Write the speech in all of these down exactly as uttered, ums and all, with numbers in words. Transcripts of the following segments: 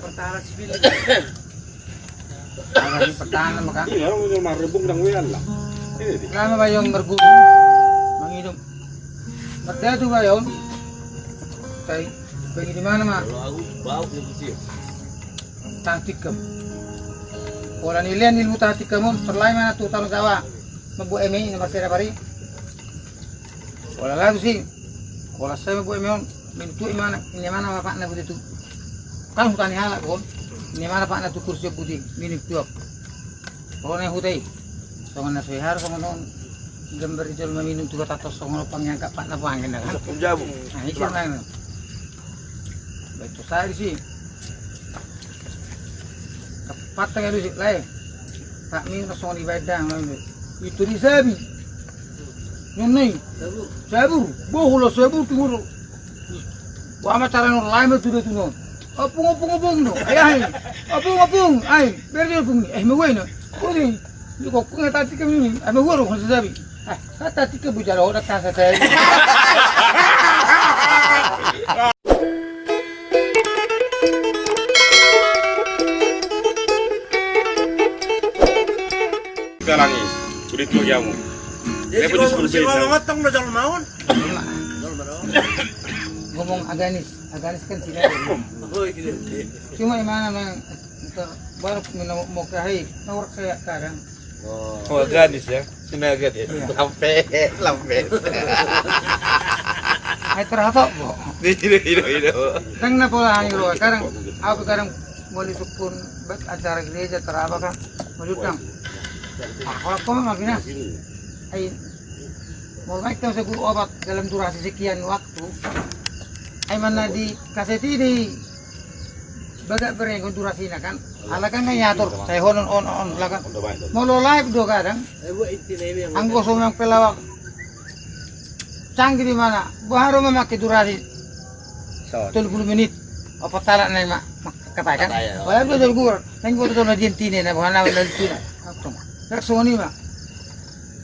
Pertahanan sipil. Pertahanan maka. Iya, orang udah marrebung dang wean lah. Ini dia. Lama bayong merguru. Manginum. Merdatu bayong. Tai, bagi di mana ma? Kalau aku bau dia kecil. Tahan tikam. Pola ni lean ilmu tahan tikam on, terlai mana tu Tano Jawa. Mambuat eme i na marseda pari. Pola lalu si. Pola sai mambuat eme on. Minum tuak i mana, ini mana bapakna budi tu. Kan huta ni halak on. Ini mana bapakna tu kursi budi, minum tuak. Pola na huta i. Songon na so i haru songon on. Gambar di jolma minum tuak tatos songon on pangiangkat bapakna pangan na kan. Jabu. Nah, ini kan. Baik, tu saya di sini. Tepat tengah dulu, lae. Tak minum songon i baen dang, lae. Itu di sabi. Nonnoi. Sabur. Sabur. Bohol sabur timur. Wah, ma cara non lae ma tu dia tu non. Apung, apung, apung no. Ai, ai. Apung, apung. Ai, beri dia apung ni. Eh, mau gue no. Kau ni. Ni kau kau nggak tadi kami ni. Ai, mau gue no, kau sabi. Ah, kata tiga bujara, udah kasa saya. Sekarang ini, udah tua jamu. Jadi, saya punya sepuluh si Mama peso. Matang udah jalan maun. Ngomong Aganis, Aganis kan sini. Oh, iya. Cuma yang mana, Mang? Ntar baru minum mau kahai, nawar saya kadang. Oh, gadis ya, Sinaga dia. Iya. Lampe, lampe. Ai terhatok bo. Tidak, tidak, tidak. Kan na pola hang ro, kadang aku kadang mau disukun bet acara gereja terapa kan, mau jutang. Ah, kalau kau mah gini. Ai, mau baik kan saya guru obat dalam durasi sekian waktu. Ai mana di kaset ini bagak berengkon durasina kan. Ala kan nggak nyatur, saya honon on on lakan. Molo live do kadang. Anggo so memang pelawak canggih di mana, baru memakai durasi tolu puluh menit. Apa talak nai mak katakan. Wala do dol gur, nang gur do na dientine na bahana wala tuna. Atung. Rak songoni ma.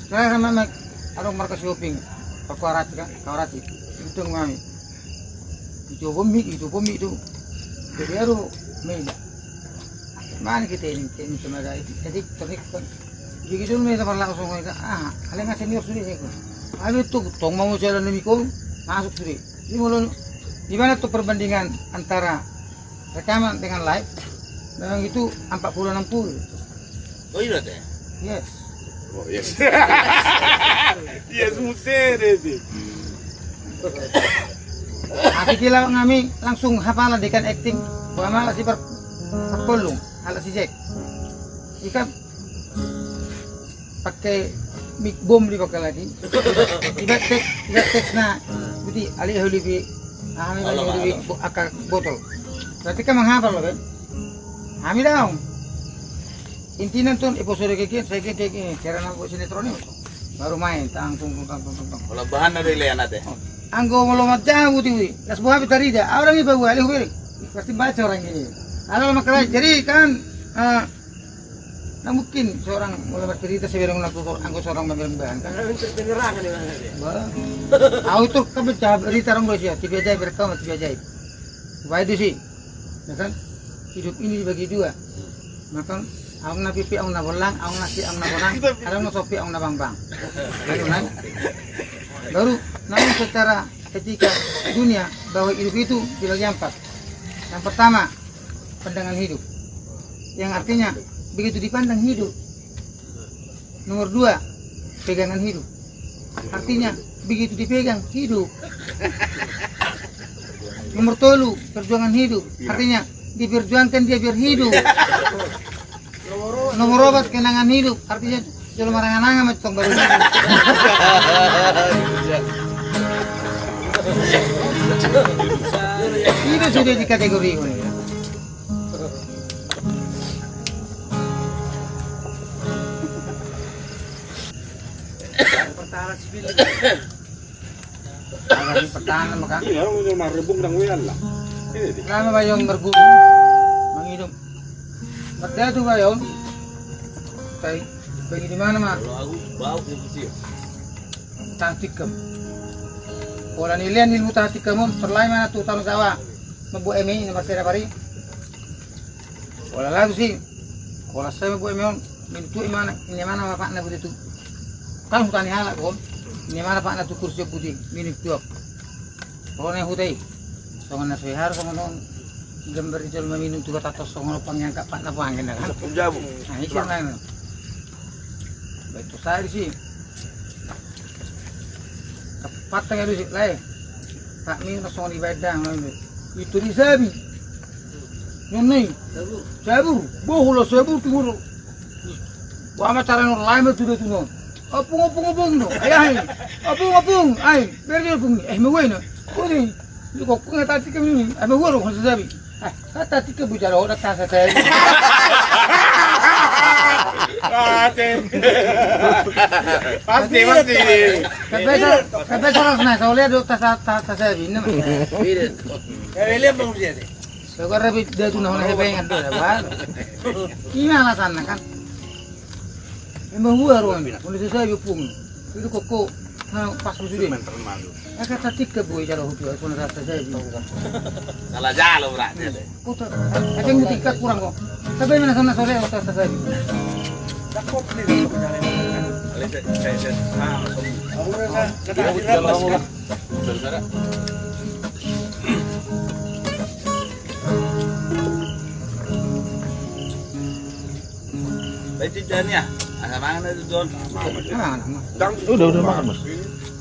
Sekarang sama mak adong markas shopping. Pakuarati kan, kawarati. Untung mami. Itu bomi, itu bomi itu. Jadi aru main. Mana kita ini, ini sama ada itu. Jadi ternik kan. Jadi gitu main sama langsung mereka. Ah, ada nggak senior sini sih. Ada tuh tong mau jalan demi kau masuk sini. Ini mulai di mana tuh perbandingan antara rekaman dengan live? Memang itu empat puluh enam puluh. Oh, iya, teh? Yes. Oh, yes. Yes, musere sih. Aki kila ngami langsung hafal dekan acting. Bahwa malah si per perpolung, alat si Jack. Ikan pakai mic bom di pakai lagi. Ibat tek, ibat tek na. Berarti alih holi bi. Ah, ini alih holi bi akar botol. Berarti kan menghafal loh, kan? Hami daong. Intina tun episode kekian saya keke keke cara nampak sinetron ini. Baru main tang tung tung tang tung tung. Kalau bahan ada ilean ate. Anggo molo manjaha buti buti. Las buah hape tarida. Orang ini bawa alih huberi. Pasti baca orang ini. Kalau makalai jadi kan eh, nah mungkin seorang molo bercerita seberang ulang tutur anggo seorang membereng bahan kan. Penyerangan ya. Autur kan bercerita orang Rusia tiba aja berkau tiba aja. Baik di sini. Ya kan? Hidup ini dibagi dua. Maka aung na pipi, aung na bolang, aung na si, aung na bonang, aung na sopi, aung na bangbang. Baru naik. Baru namun secara etika dunia bahwa hidup itu dibagi empat. Yang pertama, pandangan hidup. Yang artinya begitu dipandang hidup. Nomor dua, pegangan hidup. Artinya begitu dipegang hidup. Nomor tolu, perjuangan hidup. Artinya diperjuangkan dia biar hidup. Nomor opat, kenangan hidup. Artinya jolo marangan-angan macam baru hidup. Itu sudah di kategori ini. Pertahanan sipil. Pertahanan maka. Iya, orang udah marrebung dang wean lah. Ini dia. Lama bayong merguru. Manginum. Merdatu bayong. Tai, bagi di mana ma? Kalau aku bau dia kecil. Tahan tikam. Pola ni lean ilmu tahan tikam on, terlai mana tu Tano Jawa. Mambuat eme i na marseda pari. Holan laho tusi. Holan sai ma buat i ma on. Minum tuak imana, imana ma patna boti tu. Kan huta ni halak on. Imana patna tu kursi boti, minum tuak. Ro na huta i. Songon na so i haru songon on. Gambar ni jolma minum tu batatos songon on, pangiangkat patna pangan na kan. Jabu. Nah, isi lain. Baik tu sai disi. Patang ya disi, lae. Tak minum songon ibadah, lae. Itu di sabi. Nonnai. Sabu. Sabu. Bohula sabu tu guru. Wa ma cara non lae ma tu dia tu non. Apung, apung, apung no. Ayah. Apung, apung. Ai, beri dia apung. Eh, mau gue no. Kau ni. Ni kok nggak tadi kami ni. Apa gua dong sabi. Ah, kata tiga bujaro udah kasa saya. Pasti. Pasti, pasti. Tapi saya, tapi saya harus naik. Saya lihat tas tas tas saya ini. Iya. Ya lihat bang dia. Saya kira dia tuh nahon hebengan tuh ya bang. Ini alasannya kan. Emang gua ruan, udah selesai jupung. Itu koko, nah, pas musuh dia. Agak cantik ke boy kalau hutu, aku rasa saya. Salah jalo berarti deh. Kota, ada yang tiga kurang kok. Tapi mana sana sore kota saya. Cakep nih, kalau saya saya saya. Aku rasa kata dirabas kan. Saudara. Baik, itu jadinya. Asa mangan itu, Don. Mangan, mangan. Udah, udah makan, Mas.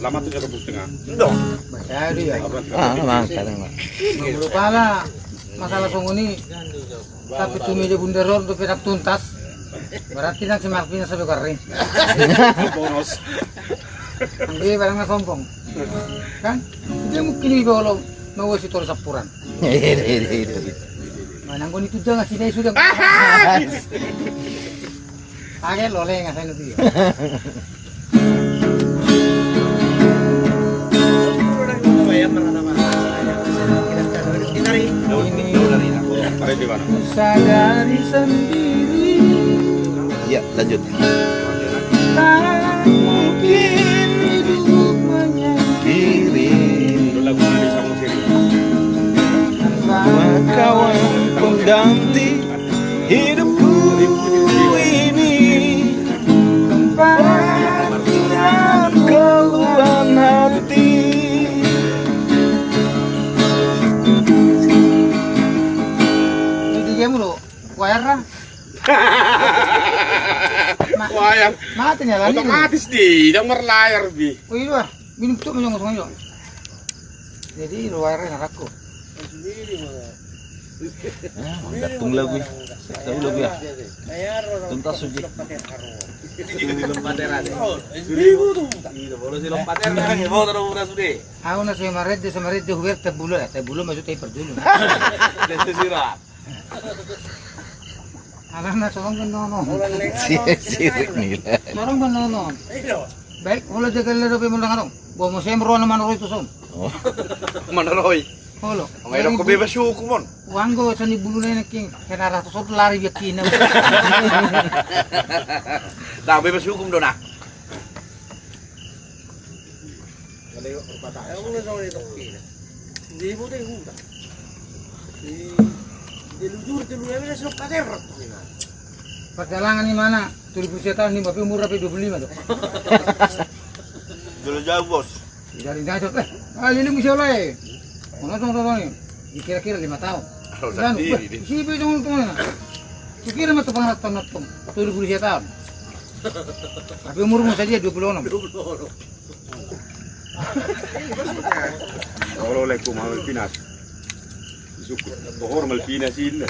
Lama tuh satu setengah. Udah. Baca dia. Ah, mangan sekarang, Mas. Lupa lah. Masalah songon i. Tapi tu meja bundar on tu petak tuntas. Berarti nang si Martina sampai kering. Boros. Nanti barang na sombong. Kan? Dia mungkin di bawah lo mau si tol sapuran. Manang kau itu jangan sini sudah. Pakai lo leng asal itu. Sadari sendiri. Ya, lanjut. Tak mungkin hidup menyendiri tanpa kawan pengganti hidupku ini. Tempat keluhan hati. Ini dia mulu. Wayar lah. Wayar. Mati nih, otomatis di, dang marlayar bi. Oh iya, minum tuh, minum kosong aja. Jadi wayar na rakku. Gantung lagu i. Tahu lagu ya. Tuntas suji. Lompater ade. Seribu tuh. Iya, bolos di lompater. Mau taruh murah sudah. Aku nasi marede, sama rede huber tebulo ya, tebulo maksudnya perdulu. Itu sirap. Alana sorong benono. Sirik nila. Sorong benono. Baik, holan jagal le dope molo ngarong. Bo mo sem rona manoroi tu son. Manoroi. Holan. Ngai dong ko bebas hukum on. Uang go sani bulu nai king. Kena ratus on lari biak kina. Nah, bebas hukum do nah. Perjalanan di mana? Tujuh puluh tahun, lima puluh, umur sampai dua puluh lima tuh. Dulu jauh, Bos. Dari Dajot, eh, ah, liling bisa lah, eh. Mana tong tong ini? Kira-kira lima tahun. Kalau sendiri, deh. Si itu tong tong ini. Kira mah tong tong tong. Tujuh puluh tahun. Tapi umur masa dia dua puluh enam. Olo, olo, eko Malvinas. Isukut. Tohor Malvinas inna.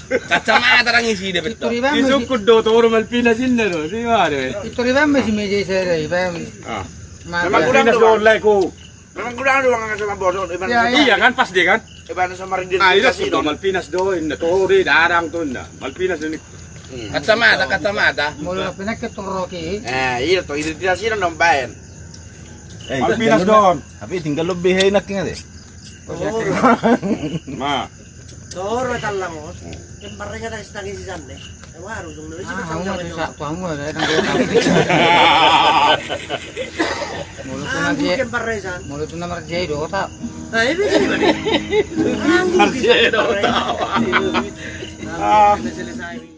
Kacamata nang isi dia betul. Isukut do, tohor Malvinas inna do. Si mana? Itu riba masih meja saya dari bang. Ah. Memang kurang do, eko. Memang kurang do, nggak sama bodoh. Iya kan, pas dia kan. Ibaratna sama Ridin. Ah, iya, Ridin sudah Kasino. Malvinas do, inna tohor i, darang tu, inna. Malvinas do ni. Hmm. Kacamata, kacamata. Molo pinake tu Rocky. Eh, iya tu, identitas i do baen. Eh, Malvinas do. Tapi tinggal lebih enak inna deh. Oh. Ma. Tohor tallang on. Kembar ringan dari setangis di sana. Hamu ma tu sa, tu hamu ma tu sa. Molo tu na marjai do ta. Marjai do ta. Ah.